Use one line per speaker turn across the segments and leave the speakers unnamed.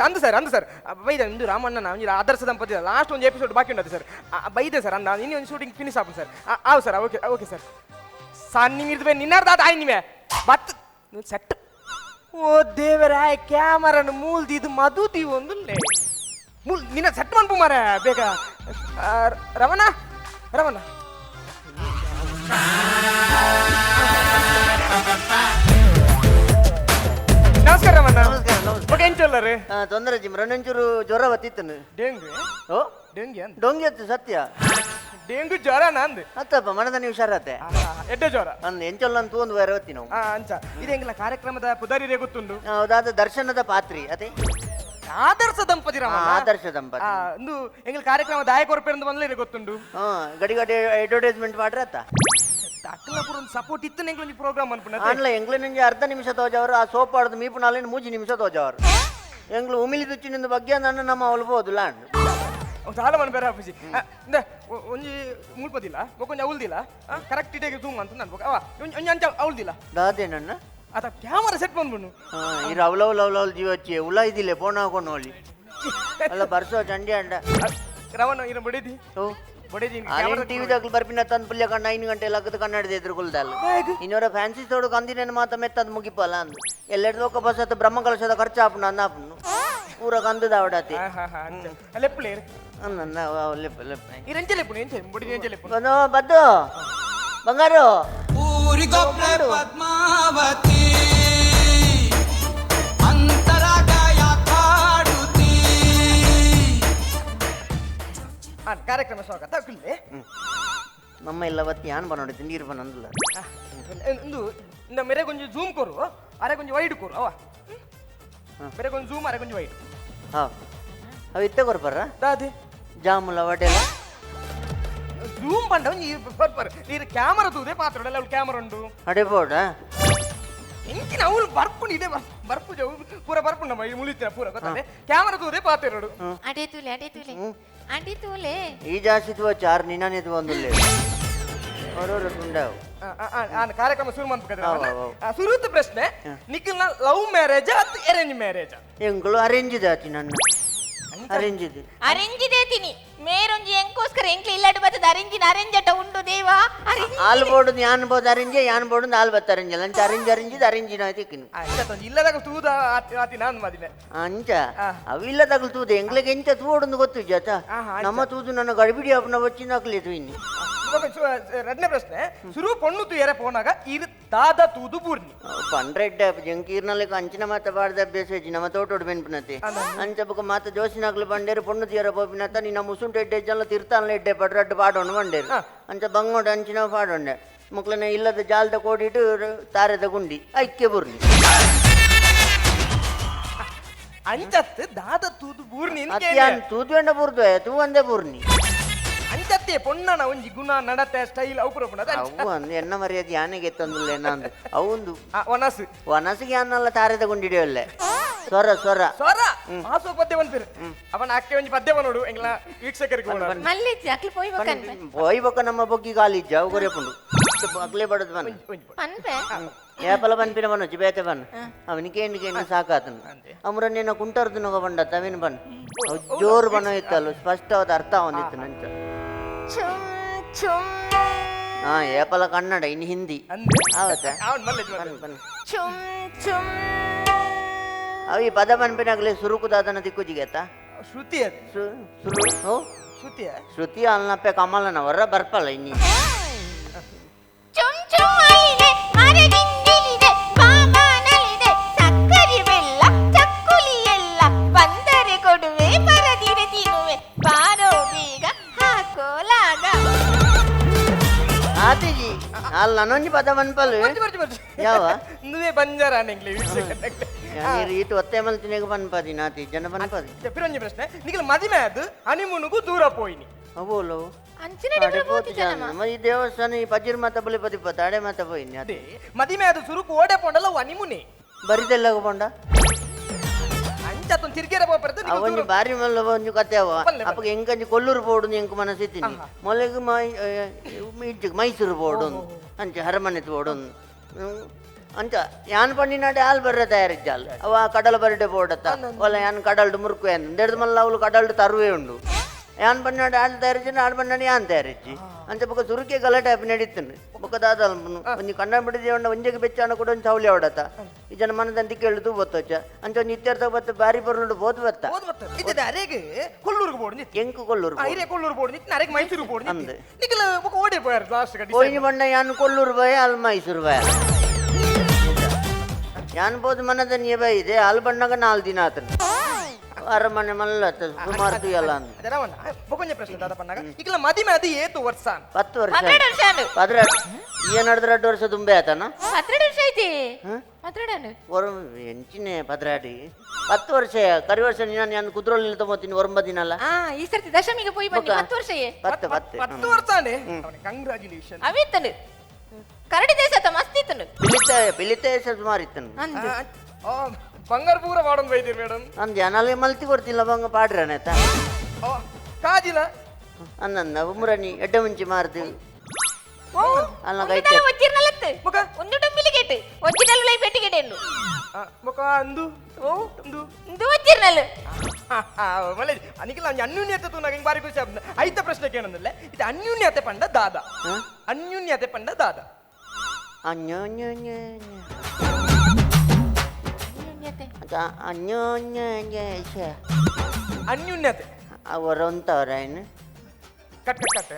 ಅಂದು ಸರ್, ಅಂದು ಸರ್. ಬೈದೆ ಇಂದು ರಾಮಣ್ಣನ ಒಂಜಿ ಆದರ್ಶ ದಂಪತಿ ಲಾಸ್ಟ್ ಒಂದು ಎಪಿಸೋಡ್ ಬಾಕಿ ಉಂಟು ಸರ್. ಬೈದೆ ಸರ್, ಅಂದ ಇನ್ನು ಒಂದು ಶೂಟಿಂಗ್ ಫಿನಿಶ್ ಆಪು ಸರ್. ಆವು sir, okay okay sir. Sir ನಿಮಿರ್ದು ನಿನ್ನಾರ್ದಾದ ಆಯ್ ನಿಮೆ ಬತ್ ಸೆಟ್. ಓ ದೇವರಾಯ್, ಕ್ಯಾಮರನ್ ಮೂಲ್ದಿ ಇದು ಮಧು ಒಂದು ಮೂಲ್ ನಿನ್ನ ಸೆಟ್ ಮನ್ಪು ಮಾರ ಬೇಗ. ರಮಣ ರಮಣ ನಮಸ್ಕಾರ ರಮಣ.
ನಮಸ್ಕಾರ, ನಮಸ್ಕಾರ.
ಓಕೆ, ಎಂಚೊಲ್ಲರು?
ತೊಂದರೆ ಜಿಮ್ರನೊಂಚೂರು ಜ್ವರ ಬತ್ತಿತ್ತನು.
ಡೆಂಗು?
ಓ.
ಡೆಂಗಿ ಅಂದ್?
ಡೊಂಗಿ ಅತ್ತು ಸತ್ಯ.
ಡೆಂಗು ಜ್ವರ ನಂದು.
ಅತ್ತಪ್ಪ ಮನದ ಹುಷಾರತ್ತೆ.
ಎಡ್ಡೆ ಜ್ವರ.
ಅಂದ್ ಎಂಚೊಲ್ಲ ಅಂತ ಒಂದು ಬೇರೆ ಹೊತ್ತಿ ನಾವು.
ಅಂಚ ಇದು ಎಂಗಿಲ್ಲ ಕಾರ್ಯಕ್ರಮದ ಪುದರಿರೇ ಗೊತ್ತುಂಡು?
ಹೌದಾದ ದರ್ಶನದ ಪಾತ್ರಿ ಅದೇ.
ಆದರ್ಶ ದಂಪತಿ ರಮಣ.
ಆದರ್ಶ ದಂಪತಿ.
ಇಂದು ಎಂಗಿಲ್ ಕಾರ್ಯಕ್ರಮ ದಾಯಕ ಕೊರಪೇರಂದು ಬಂದ್ಲೇರಿ ಗೊತ್ತುಂಡು?
ಹಾ, ಗಡಿ ಗಡಿ ಅಡ್ವರ್ಟೈಸ್ಮೆಂಟ್ ಮಾಡ್ರ ಅತ್ತ.
ಅಕ್ಕಲಪುರ ಒಂದು ಸಪೋರ್ಟ್ ಇತ್ತು ಎಂಗ್ಲ ಒಂಜಿ ಪ್ರೋಗ್ರಾಮ್ ಅನ್ಪುನ.
ಆನ್ಲ ಎಂಗ್ಲ ನಿಂಜೆ ಅರ್ಧ ನಿಮಿಷ ತೋಜವರು, ಆ ಸೋಪ್ ಆಡ್ದು ಮೀಪು ನಾಲಿನ ಮೂಜಿ ನಿಮಿಷ ತೋಜವರು. ಎಂಗ್ಲು ಉಮಿಲಿ ತುಚ್ಚಿನಿಂದ ಬಗ್ಗೆ ನನ್ನ ನಮ್ಮ ಅವಳು ಹೋದುಲ್ಲ.
ಸಾಲ ಮನ್ ಬೇರೆ ಆಫೀಸಿ ಇಂದ ಒಂಜಿ ಮುಲ್ಪದಿಲ್ಲ, ಬೊಕೊಂಜಿ ಅವಲ್ದಿಲ್ಲ. ಕರೆಕ್ಟ್ ಇಟೆಗೆ ಜೂಮ್ ಅಂತ ನಾನು ಅವ ಒಂಜಿ ಅಂಚ ಅವಲ್ದಿಲ್ಲ.
ದಾದೆ ನನ್ನ
ಆತ ಕ್ಯಾಮರಾ ಸೆಟ್ ಬಂದ್ಬಿಡು.
ಇರು ಅವಲವಲ್ ಅವಲವಲ್ ಜೀವಚ್ಚಿ ಉಲ ಇದಿಲ್ಲ ಫೋನ್ ಹಾಕೊಂಡು ಹೋಲಿ ಅಲ್ಲ ಬರ್ಸೋ ಚಂಡಿ ಅಂಡ.
ರವಣ ಇರ ಬಡಿದಿ.
ಓ.
ಬಡಿದಿ.
ಟಿವಿ ದಾಗಲು ಬರ್ಪಿನ ತಂದು ಪುಲ್ಯ ಕಣ್ಣ 5 ಗಂಟೆ ಲಕ್ಕದ ಕನ್ನಡದ ಎದುರು ಕುಲ್ದಲ್ಲ. ಇನ್ನೊರ ಫ್ಯಾನ್ಸಿ ತೋಡು ಕಂದಿನ ಮಾತ ಮೆತ್ತದ್ ಮುಗಿಪಲ್ಲ ಅಂದು ಎಲ್ಲೆಡ್ದು ಒಕ್ಕ ಬಸ್ ಅತ್ತ ಬ್ರಹ್ಮ ಕಲಶದ ಖರ್ಚು ಆಪುನ ಅಂದ ಆಪುನು ಪೂರ ಕಂದದ ಅವಡತಿ.
ಲೆಪ್ಪುಲೇರ್.
ಅನ್ನ ಲೆಪ್ಪ ಲೆಪ್ಪ.
ಇರಂಚೆ ಲೆಪ್ಪುನು ಎಂಚೆ ಬಡಿದಿ ಎಂಚೆ ಲೆಪ್ಪುನು.
ಬಂದು ಬದ್ದು ಬಂಗಾರು.
ಊರಿಗೊಬ್ಳೆ ಪದ್ಮಾವತಿ ಅಂತರಾಗ ಕಾಡುತ್ತೀ.
ಕಾರ್ಯಕ್ರಮ ಸ್ವಾಗತ ಕುಲ್ಲೆ.
ನಮ್ಮ ಇಲ್ಲ ಬತ್ತಿ ಯಾನ್ ಬನ್ನೋಡಿ ನೀರು ಬನ್ನಂದಿಲ್ಲ.
ಇಂದು ಇಂದ ಮೇರೆ ಕೊಂಚ ಜೂಮ್ ಕೊರು, ಅರೆ ಕೊಂಚ ವೈಡ್ ಕೊರು ಅವ. ಮೇರೆ ಕೊಂಚ ಜೂಮ್, ಅರೆ ಕೊಂಚ ವೈಡ್.
ಹಾ, ಅವು ಇತ್ತೆ ಕೊರ್ಪರ.
ದಾದಿ?
ಜಾಮುಲ ವಡೆಲ.
ಜೂಮ್ ಪಂಡ ಒಂಜಿ ಬರ್ಪರ್ ನೀರು ಕ್ಯಾಮರಾ ತೂದೆ ಪಾತ್ರ ಅವಳು ಕ್ಯಾಮರಾ ಉಂಡು.
ಅಡೆ ಬೋಡ.
ಎಂಚಿನ ಅವಳು ಬರ್ಪುಂಡು ಇದೆ ಬರ್ಪು ಪೂರ ಬರ್ಪುಂಡು ನಮ್ಮ ಈ ಮುಳಿತಿನ ಪೂರ ಗೊತ್ತಾದೆ ಕ್ಯಾಮರಾ ತೂದೆ ಪಾತಿರೋಡು.
ಅಡೆ ತೂಲೆ, ಅಡೆ ತೂಲೆ, ಅಡೆ ತೂಲೆ.
ಈ ಜಾಸ್ತಿ ತುವ ಚಾರ್ ನಿನ್ನನೆ ಒಂದುಲ್ಲೆ ಅವರವರು ತುಂಡಾವು.
ಕಾರ್ಯಕ್ರಮ ಶುರು ಮಾಡ್ಬೇಕಾದ್ರೆ
ಅವ್, ಅವ್.
ಸುರುತ ಪ್ರಶ್ನೆ, ನಿಖಿಲ್ನ ಲವ್ ಮ್ಯಾರೇಜ್ ಅತ್ ಅರೇಂಜ್ ಮ್ಯಾರೇಜ್?
ಎಂಗಳು ಅರೇಂಜ್ ದಾತಿ ನನ್ನ ಅರೇಂಜ್ ಇದು.
ಅರೇಂಜ್ ದೇತೀನಿ ಮೇರೊಂಜಿ ಎಂಕೋಸ್ಕರ ಎಂಕ್ಲ ಇಲ್ಲಡು ಬತ್ತದ ಅರೇಂಜಿನ ಅರೇಂಜ್ ಅಟ ಉಂಡು ದೇವಾ ಅರೇಂಜ್.
ಆಲ್ ಬೋರ್ಡ್ ಯಾನ್ ಬೋದು ಅರೇಂಜ್, ಯಾನ್ ಬೋರ್ಡ್ ಆಲ್ ಬತ್ತ ಅರೇಂಜ್ ಅಂಚ ಅರೇಂಜ್ ಅರೇಂಜ್ ಅರೇಂಜಿನ ತಿಕ್ಕಿನು.
ಇಲ್ಲದಾಗ ತೂದ ಆತಿ ನಾನು ಮದಿಮೆ.
ಅಂಚ ಅವಿಲ್ಲ ತಗಲು ತೂದೆ ಎಂಗ್ಲಿಗೆ ಎಂಚ ತೂಡೊಂದು ಗೊತ್ತು ಜಾತ. ನಮ್ಮ ತೂದು ನನ್ನ ಗಡಿಬಿಡಿ ಅಪ್ಪನ ಬಚ್ಚಿನ ಹಾಕ್ಲಿ ಇನ್ನು.
ಎರಡನೇ ಪ್ರಶ್ನೆ, ಸುರು ಪೊಣ್ಣು ತೂಯರೆ ಪೋನಾಗ ಇರು ದಾದ ತೂದು ಬೂರ್ನಿ?
ಪಂಡ್ರೆಡ್ ಜಂಕೀರ್ನಲ್ಲಿ ಅಂಚಿನ ಮಾತ ಬಾರ್ದ ಅಭ್ಯಾಸ ಇಜ್ಜಿ ನಮ್ಮ ತೋಟೋಡು ಬೆನ್ಪಿನತೆ. ಅಂಚ ಬೊಕ ಮಾತ ಜೋಸಿನಾಗ್ಲು ಬಂಡೇರು ಪೊಣ್ಣು ತೀರ ಪೋಪಿನತ ನಿನ್ನ ಮುಸುಂಟು ಎಡ್ಡೆ ಜಲ್ಲ ತಿರ್ತಾನ್ಲ ಎಡ್ಡೆ ಪಡ್ರಡ್ಡು ಅಡ್ಡು ಪಾಡೋಣ ಬಂಡೇರು. ಅಂಚ ಬಂಗೋಡು ಅಂಚಿನ ಪಾಡೊಂಡೆ ಮುಕ್ಲನೆ ಇಲ್ಲದ ಜಾಲದ ಕೋಡಿಟ್ಟು ತಾರೆದ ಗುಂಡಿ ಐಕ್ಯ ಬುರ್ನಿ.
ಅಂಚತ್ತು ದಾದ ತೂದು ಬೂರ್ನಿ.
ಅತ್ಯಾನ್ ತೂದು ಎಂಡ ಬುರ್ದು ತೂ ಒಂದೇ ಬುರ್ನಿ.
ಅಂಚತ್ತೆ ಪೊಣ್ಣನ ಒಂಜಿ ಗುಣ ನಡತೆ ಸ್ಟೈಲ್ ಅವು ಪೂರ ಪುನದ.
ಅವು ಅಂದು ಎನ್ನ ಮರ್ಯಾದೆ ಯಾನೆಗೆ ತಂದುಲ್ಲ ಅಂದು ಅವುಂದು.
ವನಸು.
ವನಸಿಗೆ ಅನ್ನಲ್ಲ ತಾರೆದ ಗುಂಡಿಡಿಯಲ್ಲೇ ಸ್ವರ ಸ್ವರ.
ಸ್ವರ ಆಸು ಪದ್ಯ ಬಂತಿರು ಅವನ ಅಕ್ಕೆ ಒಂಜಿ ಪದ್ಯ ಬನ್ನೋಡು ಎಂಗ್ಲ ವೀಕ್ಷಕರಿಗೆ ಬೋಡ.
ಮಲ್ಲಿಜ್ಜಿ ಅಕ್ಲು ಪೋಯ್ ಬೊಕನ್ಪೆ.
ಪೋಯ್ ಬೊಕ ನಮ್ಮ ಬೊಗ್ಗಿ ಕಾಲಿಜ್ಜ ಅವು ಕೊರೆಪುಂಡು ಅಕ್ಲೆ ಬಡದು ಬನ್ನ.
ಪನ್ಪೆ.
ಏಪಲ ಬನ್ಪಿನ ಬನ್ನೊಚ್ಚಿ ಬೇತೆ ಬನ್ನ ಅವನಿಗೆ ಕೇಂದ್ರ ಸಾಕಾತನು ಅಮ್ರ ನಿನ್ನ ಕುಂಟರ್ದು ನೊಗ ಬಂಡತ್ತ ಅವಿನ ಬನ್ ಅವು ಜೋರು ಬಣ್ಣ ಇತ್ತಲ್ಲ ಸ್ಪಷ್ಟವಾದ ಅರ್ಥ ಅವನಿತ್ತು ನಂಚ.
ಚುಮ್ ಚುಮ್.
ಹಾ ಏಪಲ ಕನ್ನಡ ಇನ್ನು ಹಿಂದಿ ಆವತ್ತ.
ಅವನ್ ಮಲ್ಲೆಜ್ಜಿ
ಬನ್ ಬನ್.
ಚುಮ್ ಚುಮ್.
ಅವು ಈ ಪದ ಬನ್ಪಿನಾಗಲೇ ಸುರುಕುದಾದನ ದಿಕ್ಕುಜಿಗೆತ್ತ.
ಶ್ರುತಿ ಅದು.
ಸುರು ಓ
ಶ್ರುತಿಯ.
ಶ್ರುತಿ ಅಲ್ನಪ್ಪೆ ಕಮಲನ ಹೊರ ಬರ್ಪಲ್ಲ ಇನ್ನಿ.
ಚುಮ್ ಚುಮ್ ಆಯಿದೆ ಮರಗಿಂದಿಲಿದೆ ಬಾಬಾನಲಿದೆ ಸಕ್ಕರೆ ಬೆಲ್ಲ ಚಕ್ಕುಲಿ ಎಲ್ಲ ಬಂದರೆ ಕೊಡುವೆ ಬರದಿರೆ ತಿನ್ನುವೆ ಬಾರೋ ಬೀಗ ಹಾಕೋಲಾಗ.
ಆತಿಜಿ ಅಲ್ಲ ನಾನೊಂಜಿ ಪದ ಬನ್ಪಲ್ವೆ.
ಬರ್ಜಿ ಬರ್ಜಿ ಬರ್ಜಿ.
ಯಾವ?
ನುವೆ ಬಂಜಾರ ಅನ್ನೆಂಗ್ಲೆ ವೀಕ್ಷಕರೇ.
ನೀರು ಈತ ಒತ್ತೆ ಮಲ್ತಿನೆಗೆ ಬನ್ಪದಿ ನಾತಿ ಜನ ಬನ್ಪದಿ.
ಪಿರಂಜಿ ಪ್ರಶ್ನೆ, ನಿಖಿಲ್ ಮದಿಮೆ ಅದು ಹನಿಮೂನುಗು ದೂರ ಪೋಯಿನಿ?
ಅವೋಲು
ಅಂಚಿನ ಡಿಬ್ರ ಪೋತಿ ಜನಮ.
ನಮ್ಮ ಈ ದೇವಸ್ಥಾನ ಈ ಪಜಿರ್ ಮಾತ ಬಲಿ ಪದಿ ಪತ್ತ ಅಡೆ ಮಾತ ಪೋಯಿನಿ ಅದೇ.
ಮದಿಮೆ ಅದು ಸುರುಕು ಓಡೆ ಪೋಂಡಲ್ಲ ಹನಿಮೂನೆ.
ಬರಿದೆಲ್ಲ ಪೋಂಡ.
ಅಂಚ ತಿರ್ಗೇರ ಪೋಪರ್ದು.
ಅವೊಂಜಿ ಬಾರಿ ಮಲ್ಲ ಒಂಜಿ ಕತೆ ಅವ.
ಪಲ್ಲೆ, ಪಲ್ಲೆ.
ಅಪ್ಪಗೆ ಎಂಕಂಜಿ ಕೊಲ್ಲೂರು ಪೋಡು ಎಂಕ್ ಮನಸ್ಸಿತ್ತೀನಿ ಮೊಲೆಗ್ ಮೈ ಇಜ್ಜಿಗ್ ಮೈಸೂರು ಪೋಡು ಅಂಚೆ ಅರಮನೆ ಪೋಡು. ಅಂಚ ಯಾನ್ ಪಂಡಿನಾಡೆ ಆಲ್ ಬರ್ರೆ ತಯಾರಿಜ್ಜಾಲ್ ಅವ ಕಡಲ ಬರಡೆ ಪೋಡತ್ತ ಒಲ್ಲ ಯಾನ್ ಕಡಲ್ಡು ಮುರುಕು ಅಂದ ಮಲ್ಲ ಅವಳು ಕಡಲ್ಡು ತರುವೆ ಉಂಡು ಯಾನ್ ಪನ್ನಾಡೆ ಆಳ್ ತಯಾರಿಜ್ಜಿ ಆಳ್ ಪನ್ನಾಡೆ ಯಾನ್ ತಯಾರಿಜ್ಜಿ ಅಂಚ ಬೊಕ ಸುರುಕೆ ಗಲಾಟೆ ಆಪಿ ನಡೀತಾನೆ ಬೊಕ ದಾದ ಒಂಜಿ ಕಣ್ಣ ಬಿಡಿದೆ ಉಂಡ ಒಂಜೆಗೆ ಬೆಚ್ಚಾಣ ಕೂಡ ಒಂಜಿ ಚೌಲಿ ಅವಡತ್ತ ಈ ಜನ ಮನದಂತಿ ಕೇಳುದು ಬತ್ತೊಚ್ಚ ಅಂಚ ಒಂಜಿ ಇತ್ಯರ್ಥ ಬತ್ತ ಬಾರಿ ಬರುಂಡು ಬೋದ್ ಬತ್ತ
ಇತ್ತೆ ಅರೆಗೆ ಕೊಲ್ಲೂರಿಗೆ ಬೋಡು ನಿತ್ತಿ
ಎಂಕು ಕೊಲ್ಲೂರು
ಐರೆ ಕೊಲ್ಲೂರು ಬೋಡು ನಿತ್ತಿ ಅರೆಗೆ ಮೈಸೂರು ಬೋಡು ನಿತ್ತಿ ನಿಕಲ ಬೊಕ ಓಡೆ ಪೋಯಾರ ಲಾಸ್ಟ್ ಕಡೆ
ಪೋಯಿನಿ ಬಣ್ಣ ಯಾನ್ ಕೊಲ್ಲೂರು ಬಾಯ ಅಲ್ ಮೈಸೂರು ಬಾಯ ಯಾನ್ ಬೋದು ಮನದ ನೀ ಬೈ ಇದೆ ಅಲ್ ಬಣ್ಣಗ 4 ದಿನ ಆತನ ಅರಮನೆ ಮಲ್ಲ ಸುಮಾರು ತುಯಲ್ಲ ಅಂದ
ಬೊಕೊಂಜ ಪ್ರಶ್ನೆ ದಾದ ಪಣ್ಣಾಗ ಈಗಲ ಮದಿಮೆ ಅದು ಏತು ವರ್ಷ
10 ವರ್ಷ
12 ವರ್ಷ
12 ಈ ನಡೆದ್ರೆ 2 ವರ್ಷ ತುಂಬೆ ಆತನ
12 ವರ್ಷ ಐತಿ 12
ಎಂಚಿನೇ 12 10 ವರ್ಷ ಕರಿ ವರ್ಷ ನೀನು ನಾನು ಕುದ್ರೋಲ್ ನಿಲ್ತೊಂಬತ್ತೀನಿ ಒರಂಬ ದಿನ ಅಲ್ಲ
ಈ ಸರ್ತಿ ದಶಮಿಗೆ ಪೋಯಿ ಬನ್ನಿ 10 ವರ್ಷ
10 10
10 ವರ್ಷ ಕಂಗ್ರಾಚುಲೇಷನ್
ಅವಿತ್ತನು ಕರಡಿ ದೇಶ ಮಸ್ತ್ ಇತ್ತನು
ಪಿಲಿತ ಸುಮಾರು ಇತ್ತನು
ಬಂಗಾರ ಪೂರ ವಾಡನ್ ಬೈದಿರಿ ಮೇಡಮ್
ಅಂದ್ ಜನಾಲಿ ಮಲ್ತಿ ಕೊಡ್ತಿಲ್ಲ ಬಂಗ ಪಾಡ್ರನೇತ
ಕಾಜಿಲ
ಅನ್ನನ್ನ ಉಮ್ರನಿ ಎಡ್ಡೆ ಮುಂಚಿ ಮಾರ್ದು ಅಲ್ಲ
ಒಜ್ಜಿರ್ನಲತ್ತು ಒಂದು ಡೊಂಬಿಲಿಗೇಟ್ ಒಜ್ಜಿನಲ್ ಲೈ ಪೆಟ್ಟಿಗೆಟೆ ಉಂಡು
ಮುಖ ಅಂದು ಓ ಅಂದು
ಇಂದು ಒಜ್ಜಿರ್ನಲ್
ಮಲೆ ಅನಿಕಲ ಅನ್ಯೂನ್ಯತೆ ತೂನಾಗ ಹಿಂಗ್ ಬಾರಿ ಖುಷಿ ಆಪುಂಡು ಐತ ಪ್ರಶ್ನೆ ಕೇಳಂದಲ್ಲ ಇದು ಅನ್ಯೂನ್ಯತೆ ಪಂಡ ದಾದ ಅನ್ಯೂನ್ಯತೆ ಪಂಡ ದಾದ
ಅನ್ಯೋನ್ಯ ಅನ್ಯೋನ್ಯ
ಅನ್ಯೂನ್ಯತೆ
ಅವರಂತವರಾಯ್ನು
ಕಟ್ ಕಟ್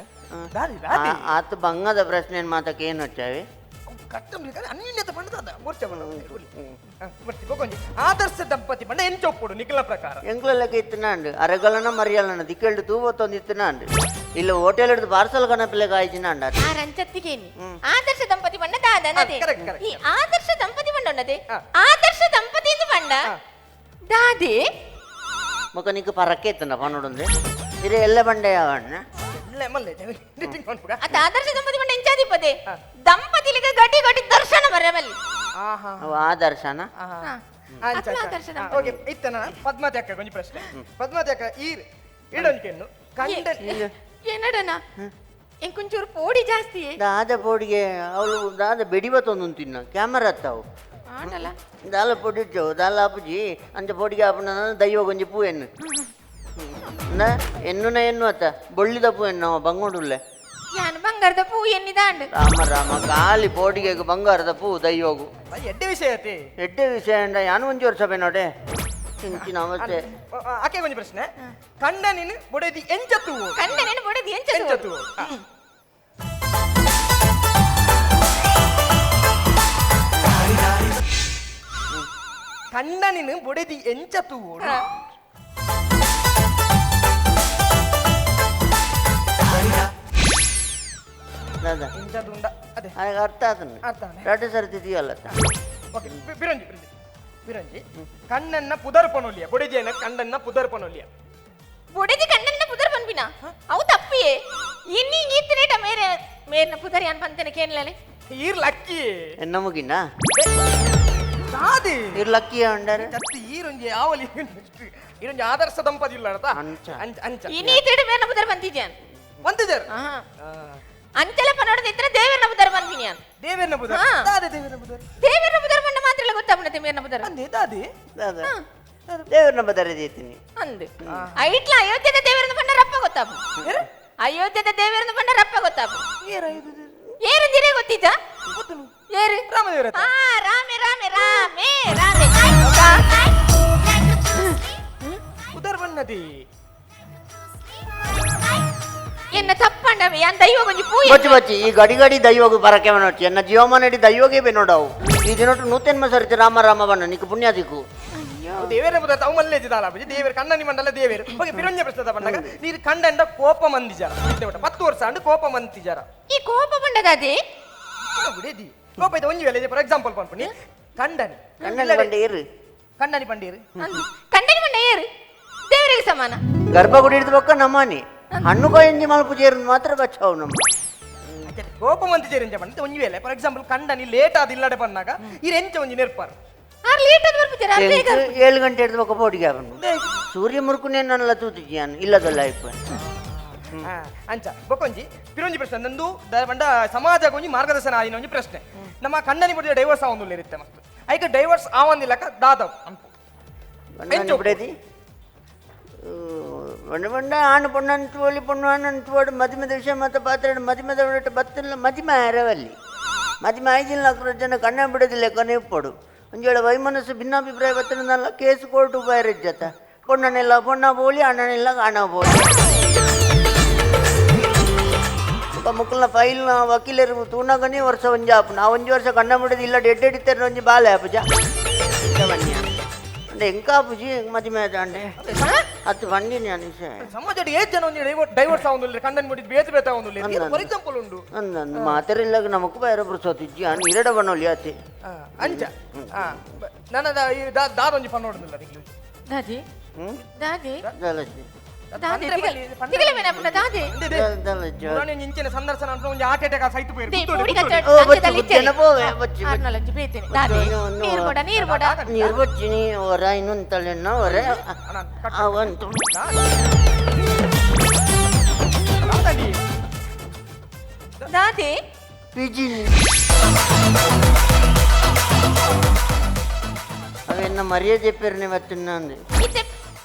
ದಾದಿ ದಾದಿ
ಆತ ಬಂಗದ ಪ್ರಶ್ನೆ ಮಾತಕ್ಕೆ ಏನು వచ్చಾವೆ
ಕಟ್ಟ ಅನ್ಯೂನ್ಯತೆ ಪಂಡ ದಾದ ಮೋರ್ಚೆ ಆದರ್ಶ ದಂಪತಿ ಪಂಡ ಎಂಚೊಪ್ಪುಡು ನಿಖಲ ಪ್ರಕಾರ
ಎಂಕ್ಲೆಲ್ಲಕ್ಕೆ ಇತ್ತನಾಂಡು ಅರೆಗಲನ ಮರಿಯಲನ ದಿಕ್ಕೆಲ್ಡು ತೂವತ್ತೊಂದು ಇತ್ತನಾಂಡು ಇಲ್ಲ ಹೋಟೆಲ್ ಹಿಡಿದು ಪಾರ್ಸಲ್ ಕಣಪಿಲೆ ಕಾಯ್ಚಿನಾಂಡ
ಆ ರಂಚತ್ತಿಗೇನಿ ಆದರ್ಶ ದಂಪತಿ ಪಂಡ ದಾದ ಈ ಆದರ್ಶ ದಂಪತಿ ಪಂಡ ಉನ್ನದೆ ಆದರ್ಶ ದಂಪತಿ ಎಂದು ಪಂಡ ದಾದಿ
ಮೊಕ ನಿಕ್ ಪರಕ್ಕೆ ಇತ್ತನ ಪನ್ನೊಡೊಂದು ಇರೆ ಎಲ್ಲ ಬಂಡೆ ಯಾವಣ್ಣ
ಅತ ಆದರ್ಶ ದಂಪತಿ ಪಂಡ ಎಂಚಾದಿಪ್ಪದೆ ದಂಪತಿಲಿಗೆ ಗಟಿ ಗಟಿ ದರ್ಶನ ಬರಬಲ್ಲಿ
ಆದರ್ಶನ
ಓಕೆ ಇತ್ತನ ಪದ್ಮಾವತಿ ಅಕ್ಕ ಕೊಂಚ ಪ್ರಶ್ನೆ ಪದ್ಮಾವತಿ ಅಕ್ಕ ಈ ಇಡೊಂಕೆನ್ನು ಕಂಡ
ಏನಡನ ಎಂಕೊಂಚೂರು ಪೋಡಿ ಜಾಸ್ತಿ
ದಾದ ಪೋಡಿಗೆ ಅವಳು ದಾದ ಬೆಡಿ ಬತ್ತೊಂದು ತಿನ್ನ ಕ್ಯಾಮರಾ ಅತ್ತಾವು
ಆಂಡಲ
ದಾಲ ಪೊಡಿ ದಾಲ ಆಪುಜಿ ಅಂಚ ಪೊಡಿಗೆ ಆಪುನ ದೈವ ಗೊಂಜಿ ಪೂ ಎನ್ನು ಎನ್ನುನ ಎನ್ನು ಅತ್ತ ಬೊಳ್ಳಿದ ಪೂ ಎನ್ನು ಬಂಗೋಡುಲ್ಲೆ
ಯಾನ್ ಬಂಗಾರದ ಪೂ ಎನ್ನಿದಾಂಡ್
ರಾಮ ರಾಮ ಖಾಲಿ ಪೋಡಿಗೆ ಬಂಗಾರದ ಪೂ ದೈವಗು
ಎಡ್ಡೆ ವಿಷಯ ಅತಿ
ಎಡ್ಡೆ ವಿಷಯ ಅಂಡ ಯಾನು ಒಂಜಿ ವರ್ಷ ನೋಡೆ ಇಂಚಿನ ಅವಸ್ಥೆ
ಆಕೆ ಒಂಜಿ ಪ್ರಶ್ನೆ ಕಂಡ ನೀನು ಬೊಡೆದಿ ಎಂಚತ್ತು
ಕಂಡ ನೀನು ಬೊಡೆದಿ ಎಂಚತ್ತು
ಕಂಡ ನೀನು ಬೊಡೆದಿ ಎಂಚತ್ತು
ಅರ್ಥ ಆತನ ಎರಡು ಸರ್ತಿ ಇದೆಯಲ್ಲ
ಓಕೆ ಬಿರಂಜಿ ಬಿರಂಜಿ ಕಣ್ಣನ್ನ ಪುದರ್ ಪನೊಲಿಯ ಬೊಡೆದಿಯನ್ನ ಕಣ್ಣನ್ನ ಪುದರ್ ಪನೊಲಿಯ
ಬೊಡೆದಿ ಕಣ್ಣನ್ನ ಪುದರ್ ಪನ್ಪಿನ ಅವು ತಪ್ಪಿಯೇ ಇನ್ನಿ ಈತನೇಟ ಮೇರೆ ಮೇರ್ನ ಪುದರ್ ಯಾನ್ ಪಂತೇನೆ ಕೇನ್ಲಲೆ
ಈರ್ ಲಕ್ಕಿ
ನಮಗಿನ
ದಾದಿ
ಈರ್ ಲಕ್ಕಿ ಅಂಡರೆ
ಜತ್ತಿ ಈರೊಂಜಿ ಯಾವಲಿ ಈರೊಂಜಿ ಆದರ್ಶ ದಂಪತಿ ಇಲ್ಲ ಅರ್ಥ
ಅಂಚ
ಅಂಚ
ಇನ್ನಿ ಈತೇಟ ಮೇರ್ನ ಪುದರ್ ಪಂತಿದ್ಯಾನ್
ಪಂತಿದ್ಯಾರ
ಅಂಚಲ ಪನೋಡದ ದೇವೇರ್ನ ಪುದರ್ ಪನ್ಪಿನಿ ಯಾನ್
ದೇವೇರ್ನ ಪುದರ್ ದಾದೆ ದೇವೇರ್ನ ಪುದರ್
ದೇವೇರ್ನ ಪುದರ್ ಪಂಡ ಮಾತ್ರ ಗೊತ್ತಾಪುಣತೆ ಮೇರ್ನ ಪುದರ್
ಅಂದೆ ದಾದೆ
ದಾದ ದೇವೇರ್ನ ಪುದರ್ ಇದೀತೀನಿ
ಅಂದೆ ಐಟ್ಲ ಅಯೋಧ್ಯದ ದೇವೇರ್ನ ಪಂಡ ರಪ್ಪ ಗೊತ್ತಾಪು ಅಯೋಧ್ಯದ ದೇವೇರ್ನ ಪಂಡ ರಪ್ಪ ಗೊತ್ತಾಪು ಏರು ದಿರೇ ಗೊತ್ತಿದ್ದ ಏರು
ರಾಮದೇವರ
ಹಾ ರಾಮೆ ರಾಮೆ ರಾಮೆ ರಾಮೆ
ಪುದರ್ ಬಣ್ಣದಿ
ಎನ್ನ ತಪ್ಪಂಡವೆ ಯಾನ್ ದೈವ ಗೊಂಜಿ ಪೂ
ಬಚ್ಚಿ ಬಚ್ಚಿ ಈ ಗಡಿ ಗಡಿ ದೈವಗು ಬರಕೆ ನೋಡ್ತಿ ಎನ್ನ ಜೀವಮಾನಡಿ ದೈವಗೆ ಬೇ ನೋಡವು ಈ ದಿನೊಟ್ಟು ನೂತೆನ್ಮ ಸರಿತಿ ರಾಮ ರಾಮ ಬಣ್ಣ ನಿಕ್ ಪುಣ್ಯ ದಿಕ್ಕು
ದೇವೇರ ಬುದ ತಾವು ಮಲ್ಲೇಜಿ ದಾಲ ಬುಜಿ ದೇವೇರ ಕಣ್ಣನಿ ಮಂಡಲ ದೇವೇರು ಓಕೆ ಬಿರೊಂಜ ಪ್ರಶ್ನೆ ಬಂದಾಗ ನೀರು ಕಂಡಂಡ ಕೋಪ ಮಂದಿಜಾರ 10 ವರ್ಷ ಅಂಡು ಕೋಪ ಮಂದಿಜಾರ
ಈ ಕೋಪ ಬಂಡದಾದಿ
ಬಿಡೇದಿ ಕೋಪ ಇದೆ ಒಂಜಿ ವೇಳೆ ಫಾರ್ ಎಕ್ಸಾಂಪಲ್ ಪನ್ಪುನಿ ಕಂಡನಿ
ಕಣ್ಣನಿ ಬಂಡೇರು
ಕಣ್ಣನಿ ಬಂಡೇರು
ಕಂಡನಿ ಬಂಡೇರು ದೇವರಿಗೆ ಸಮಾನ
ಗರ್ಭಗುಡಿ ಹಿಡಿದು ಬಕ್ಕ ನಮ್ಮನಿ ಹಣ್ಣು ಕಾಯಿಂಜಿ ಮಲ್ಪು ಜೇರು ಮಾತ್ರ ಬಚ್ಚಾವು ನಮ್ಮ
ಕೋಪ ಮಂದಿ ಜೇರಿಂಜ ಬಂದ ಒಂಜಿ ವೇಳೆ ಫಾರ್ ಎಕ್ಸಾಂಪಲ್ ಕಂಡನಿ ಲೇಟ್ ಆದ ಇಲ್ಲಡೆ ಬಂದಾಗ ಈ ಎಂಚ ಒಂಜಿ ನೆರ್ಪಾರು
7 ಗಂಟೆ ಹಿಡಿದು ಬಕ್ಕ ಪೋಡಿಗೆ ಅವನು ಸೂರ್ಯ ಮುರುಕುನೇ ನನ್ನಲ್ಲ ತೂತಿದ್ಯಾನು ಇಲ್ಲದಲ್ಲ ಇಪ್ಪ
ಅಂಚ ಬೊಕೊಂಜಿ ಪಿರೊಂಜಿ ಪ್ರಶ್ನೆ ನಂದು ಬಂಡ ಸಮಾಜ ಗೊಂಜಿ ಮಾರ್ಗದರ್ಶನ ಆಯಿನ ಒಂಜಿ ಪ್ರಶ್ನೆ ನಮ್ಮ ಕಂಡನಿ ಬುಡಿ ಡೈವರ್ಸ್ ಆವೊಂದುಲ್ಲ ಇರುತ್ತೆ ಮಸ್ತ್ ಐಕ ಡೈವರ್ಸ್ ಆವಂದಿಲ್ಲಕ ದಾದವ್ ಅನ್ಪು.
ಕಂಡನಿ ಬಿಡದಿ ಬಂಡ ಬಂಡ ಆಣು ಪೊಣ್ಣು ಒಲಿ ಪೊಣ್ಣು ಆಣು ಮದಿಮದ ವಿಷಯ ಮತ್ತು ಪಾತ್ರ ಮದಿಮದ ಬತ್ತಿಲ್ಲ ಮದಿಮ ಅರವಲ್ಲಿ ಮದಿಮ ಐಜಿಲ್ಲ ಜನ ಕಣ್ಣ ಬಿಡೋದಿಲ್ಲ ಕೊನೆ ಇಪ್ಪಡು ಒಂಜೇಳ ವೈಮನಸ್ಸು ಭಿನ್ನಾಭಿಪ್ರಾಯ ಬತ್ತಿನಲ್ಲ ಕೇಸ್ ಕೋರ್ಟು ಬೈರಜ್ಜತ ಪೊಣ್ಣನೆಲ್ಲ ಪೊಣ್ಣ ಬೋಲಿ ಅಣ್ಣನೆಲ್ಲ ಅಣ್ಣ ಬೋಲಿ ಮುಕ್ಕಲ್ನ ಫೈಲ್ನ ವಕೀಲರು ತೂನಗನೇ ವರ್ಷ ಒಂಜಿ ಆಪು ನಾ ಒಂಜಿ ವರ್ಷ ಕಣ್ಣ ಬಿಡೋದಿಲ್ಲ ಡೆಡ್ ಎಡಿತಾರೆ ಒಂಜಿ ಬಾಲೆ ಆಪುಜ ಅಂದ್ರೆ ಎಂಕ ಆಪುಜಿ ಮದಿಮೆ ಆಂಡೆ ಅದು ಬಂದಿನಿ ಅನಿಸೆ.
ಸಮಾಜದ ಏತ್ ಜನ ಒಂಜಿ ಡೈವರ್ಸ್ ಆವೊಂದುಲ್ಲ ಕಂಡನಿ ಬುಡಿ ಬೇತೆ ಬೇತೆ ಆವೊಂದುಲ್ಲ ಫಾರ್ ಎಕ್ಸಾಂಪಲ್ ಉಂಡು
ಅಂದ ಮಾತೆರಿಲ್ಲ ನಮಕ್ ಬೇರೆ ಬುರ್ಸೋತಿಜ್ಜಿ ಅನ್ ಇರಡ ಬನ್ನೊಲಿ ಆತಿ
ಅಂಚ ನನ್ನ ದಾದೊಂಜಿ ಫನ್ ನೋಡುದಿಲ್ಲ.
ದಾದಿ ದಾದಿ ದಾದಿ ತಿಗಲೆ ಮೇನ ಪುನ ದಾದಿ
ಇಂಚಿನ ಸಂದರ್ಶನ ಅಂತ ಒಂಜಿ ಹಾರ್ಟ್ ಅಟ್ಯಾಕ್ ಸೈತು ಪೋಯಿರು.
ದಾದಿ ನೀರು ಕೊಡ ನೀರು ಕೊಡ
ನೀರು ಬಚ್ಚಿನಿ ಹೊರ ಇನ್ನೊಂದು ತಲೆನ ಹೊರ ಅವಂತು
ದಾದಿ
ಪಿಜಿನಿ ಅವೆನ್ನ ಮರ್ಯಾದೆ ಪೇರ್ನೆ ಬತ್ತಿನ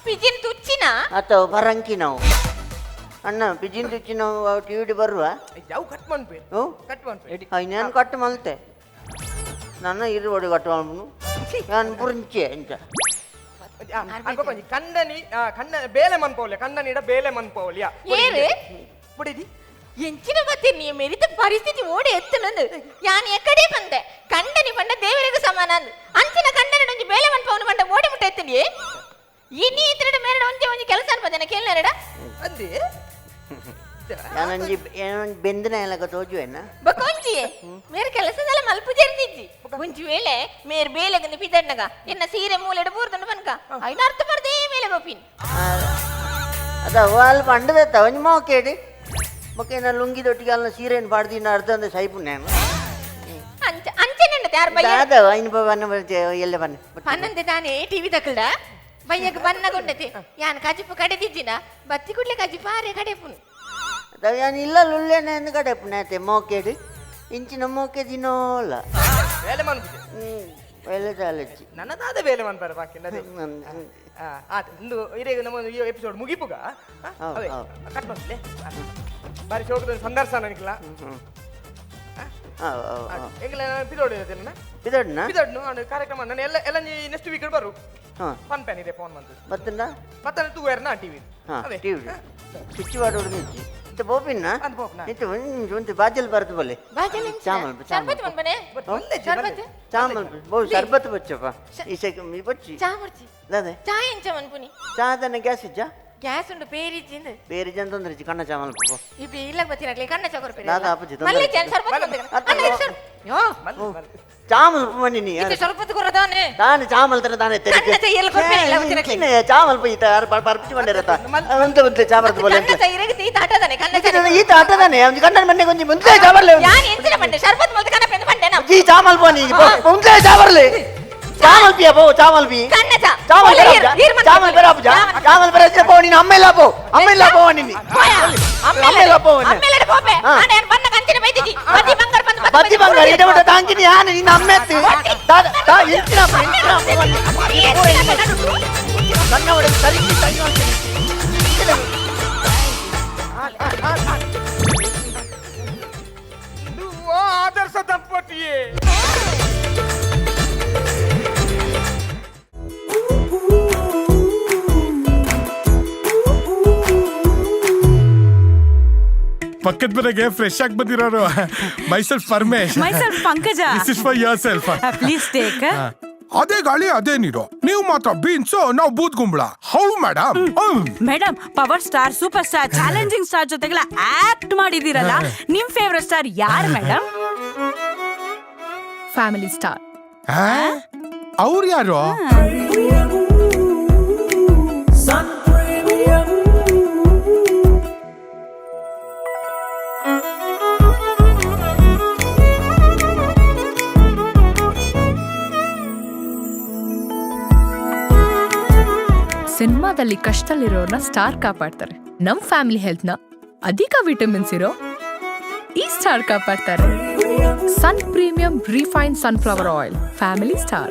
ಪಿಜಿನ್ ತುಚ್ಚಿನ
ಅಥವಾ ಬರಂಕಿ ನಾವು ಅಣ್ಣ ಪಿಜಿನ್ ತುಚ್ಚಿ ನಾವು ಟಿವಿಡಿ ಬರುವ
ಯಾವ ಕಟ್ ಮನ್ಪೇರು ಕಟ್ ಮನ್ಪೇರು
ನಾನು ಕಟ್ ಮಲ್ತೆ ನನ್ನ ಇರುವಡಿ ಕಟ್ ಮಲ್ಪನು ನಾನು ಪುರಿಂಚೆ ಎಂಚ
ಕಂಡನಿ ಕಂಡ ಬೇಲೆ ಮನ್ಪೋಲಿಯ ಕಂಡನಿಡ ಬೇಲೆ ಮನ್ಪೋಲಿಯ
ಏರು
ಬುಡಿದಿ
ಎಂಚಿನ ಬತ್ತಿ ನೀ ಮೆರಿತ ಪರಿಸ್ಥಿತಿ ಓಡಿ ಎತ್ತನಂದು ಯಾನ್ ಎಕ್ಕಡೆ ಬಂದೆ ಕಂಡನಿ ಪಂಡ ದೇವರಿಗೆ ಸಮಾನ ಅಂಚಿನ ಕಂಡನಿ ಒಂಜಿ ಬೇಲೆ ಮನ್ಪವನು ಪಂಡ ಓಡಿ ಮುಟ್ಟ ಎತ್ತನಿ ಇನಿ ಇತ್ರಡ ಮೇರಡ ಒಂಜಿ ಒಂಜಿ ಕೆಲಸ ಅನ್ಪದೇನ ಕೇಳನರಡ
ಅಂದೆ
ನಾನೊಂಜಿ ಏನೊಂಜಿ ಬೆಂದನ ಎಲ್ಲ ತೋಜುವೆನ
ಬಕೊಂಜಿ ಮೇರೆ ಕೆಲಸದಲ್ಲ ಮಲ್ಪು ಜರ್ದಿಜ್ಜಿ ಒಂಜಿ ವೇಳೆ ಮೇರ್ ಬೇಲೆಗಂದು ಪಿದಣ್ಣಗ ಎನ್ನ ಸೀರೆ ಮೂಲೆಡ ಬೂರ್ದುಂಡು ಬನ್ಕ ಐನ ಅರ್ಥ ಬರ್ದೇ ಮೇಲೆ ಗೋಪಿನ್
ಅದ ವಾಲ್ ಪಂಡದತ್ತ ಒಂಜಿ ಮೋಕೇಡಿ ಮೊಕೇನ ಲುಂಗಿ ದೊಟ್ಟಿಗೆ ಅಲ್ಲ ಸೀರೆಯನ್ನು ಪಾಡ್ದಿನ ಅರ್ಧ ಅಂದ್ರೆ ಸೈಪು ನಾನು
ಅಂಚ ಅಂಚೆನಂಡ ಯಾರು ಬಯ್ಯ
ದಾದ ಐನು ಬನ್ನ ಎಲ್ಲ ಬನ್ನ
ಪನ್ನಂದೆ ತಾನೇ ಟಿವಿ ತಕ್ಕಲ್ಡ ಬಯ್ಯಗ ಬನ್ನ ಗೊಂಡತೆ ಯಾನ್ ಕಜಿಪು ಕಡೆದಿಜ್ಜಿನ ಬತ್ತಿ ಕುಡ್ಲೆ ಕಜಿಪು ಆರೆ ಕಡೆಪುನು
ಯಾನ್ ಇಲ್ಲ ಲುಲ್ಲೇನೆ ಎಂದು ಕಡೆಪುನ ಮೋಕೇಡು ಇಂಚಿನ ಮೋಕೆ ದಿನೋಲ
ಬೇಲೆ ಮನ್ಪುಜೆ
ಬೇಲೆ ಚಾಲಚ್ಚಿ
ನನ್ನದಾದ ಬೇಲೆ ಮನ್ಪರ ಬಾಕಿ ಅದೇ ಆತ ಇಂದು ಇದೇ ನಮ್ಮ ಈ ಎಪಿಸೋಡ್ ಮುಗಿಪುಗ ಅದೇ ಕಟ್ ಮಾಡ್ಲೆ ಬಾರಿ ಶೋಕದ ಸಂದರ್ಶನ ನಿಕ್ಲ ಎಂಗ್ಲ ಪಿದೋಡು ಇರತ್ತಿಲ್ಲ
ಪಿದೋಡ್ನ
ಪಿದೋಡ್ನು ಕಾರ್ಯಕ್ರಮ ನಾನು ಎಲ್ಲ ಎಲ್ಲ ನೆಕ್ಸ್ಟ್ ವೀಕ್ ಬರು ಫನ್ ಪ್ಯಾನ್ ಇದೆ ಫೋನ್ ಬಂತು
ಬತ್ತಂಡ
ಮತ್ತೆ ತೂವೇರ್ನ ಟಿವಿ
ಹಾಂ ಟಿವಿ ಸ್ವಿಚ್ ಮಾಡೋಡು ನಿಂಚಿ ಇತ್ತ ಬೋಪಿನ್ನ
ಅಂದ್ ಬೋಪಿನ
ಇತ್ತ ಒಂದು ಬಾಜಲ್ ಬರ್ತದೆ ಬೋಲೆ
ಬಾಜಲ್
ಚಾಮಲ್
ಶರ್ಬತ್ ಮನ್ಪನೆ ಶರ್ಬತ್
ಚಾಮಲ್ ಬಹು ಶರ್ಬತ್ ಬಚ್ಚಪ್ಪ ಈ ಸೆಕ ಮಿ ಬಚ್ಚಿ
ಚಾ ಮುರ್ಚಿ
ದಾದೆ
ಚಾ ಎಂಚ ಮನ್ಪುನಿ
ಚಾದನ ಗ್ಯಾಸ್ ಇಜ್ಜಾ
ಗ್ಯಾಸ್ ಉಂಡು ಪೇರಿಜ್ಜಿಂದ
ಪೇರಿಜ್ ಅಂತ ತೊಂದ್ರೆ ಕಣ್ಣ ಚಾಮಲ್ ಪೋ
ಇಬ್ಬಿ ಇಲ್ಲ ಬತ್ತಿನಕ್ಲೆ ಕಣ್ಣ ಚಕೋರ್ ಪೇರಿ
ದಾದ ಅಪ್ಪಜಿ
ಮಲ್ಲೆ ಚಾನ್ ಶರ್ಬತ್ ಯೋ
ಚಾಮಲ್ ಮನ್ನಿ
ಇದು ಶರ್ಬತ್ ಕೊರದಾನೆ
ತಾನೆ ಚಾಮಲ್ ತರ ತಾನೆ
ಕಣ್ಣ ಚೈಯಲ್ ಕೊರ್ಪೆ ಇಲ್ಲ ಬತ್ತಿನಕ್ಲೆ
ಚಾಮಲ್ ಪೈ ತಾರ ಪರ್ಪಿಚಿ ಮಂಡೇರತ ಅಂತ ಬಂತೆ ಚಾಮಲ್ ಬೋಲೆ
ಕಣ್ಣ ಚೈರಗೆ ತೀ ತಾಟದಾನೆ ಕಣ್ಣ ಚೈ
ಈ ತಾಟದಾನೆ ಅವ್ನ ಕಣ್ಣ ಮನ್ನೆ ಕೊಂಚ ಮುಂದೆ ಚಾಮಲ್
ಯಾನ್ ಎಂಚಿನ ಮಂಡೆ ಶರ್ಬತ್ ಮಲ್ತ ಕಣ್ಣ ಪೆಂದ ಮಂಡೆ ನಾ
ಜಿ ಚಾಮಲ್ ಪೋನಿ ಮುಂದೆ ಚಾಮಲ್ ಚಾಮಲ್ ಪಿಯ ಪೋ ಚಾಮಲ್ ಪಿ
ಕಣ್ಣ ಚಾ
ಚಾಮಲ್ ಚಾಮಲ್ ಬರ ಅಪ್ಪಜ ಚಾಮಲ್ ಬರ ಪೋ ನೀನು ಅಮ್ಮ ಇಲ್ಲ ಪೋ ಅಮ್ಮ ಇಲ್ಲ ಪೋ ನೀನು ಅಮ್ಮ ಇಲ್ಲ ಪೋ
ಅಮ್ಮೆಲ್ಲ ಪೋಪೆ ಆನೆ ಬನ್ನ ಕಂಚಿನ ಬೈದಿಜಿ ಬತ್ತಿ ಬಂಗಾರ ಬಂದು
ಬತ್ತಿ ಬಂಗಾರ ಇಡ ಬಿಟ್ಟ ತಾಂಕಿನಿ ಯಾನೆ ನಿನ್ನ ಅಮ್ಮೆತ್ತಿ ದಾದ ತಾ ಇಂಚಿನ ಇಂಚಿನ ಕಣ್ಣ ಒಡೆದು ಸರಿ ಸರಿ
ಆದರ್ಶ ದಂಪತಿಯೇ.
ಪಕ್ಕದ ಮನೆಗೆ ಫ್ರೆಶ್ ಆಗಿ ಬಂದಿರೋರು. Myself Paramesh.
Myself Pankaja.
This is for yourself.
Please take.
ಅದೇ ಗಾಳಿ ಅದೇ ನೀರು, ನೀವು ಮಾತ್ರ ಬೀನ್ಸ್, ನಾವು booth ಗುಂಬಳ. How madam?
Madam, power star, super star, challenging star ಜೊತೆಗೆಲ್ಲ ಆಕ್ಟ್ ಮಾಡಿದೀರಲ್ಲ, ನಿಮ್ ಫೇವರೇಟ್ ಸ್ಟಾರ್ ಯಾರು madam?
Family star.
ಅವ್ರು ಯಾರು?
ಸಿನಿಮಾದಲ್ಲಿ ಕಷ್ಟದಲ್ಲಿರೋರ್ನ ಸ್ಟಾರ್ ಕಾಪಾಡ್ತಾರೆ, ನಮ್ ಫ್ಯಾಮಿಲಿ ಹೆಲ್ತ್ನ ಅಧಿಕ ವಿಟಮಿನ್ಸ್ ಇರೋ ಈ star ಕಾಪಾಡ್ತಾರೆ. Sun Premium refine sunflower oil, family star.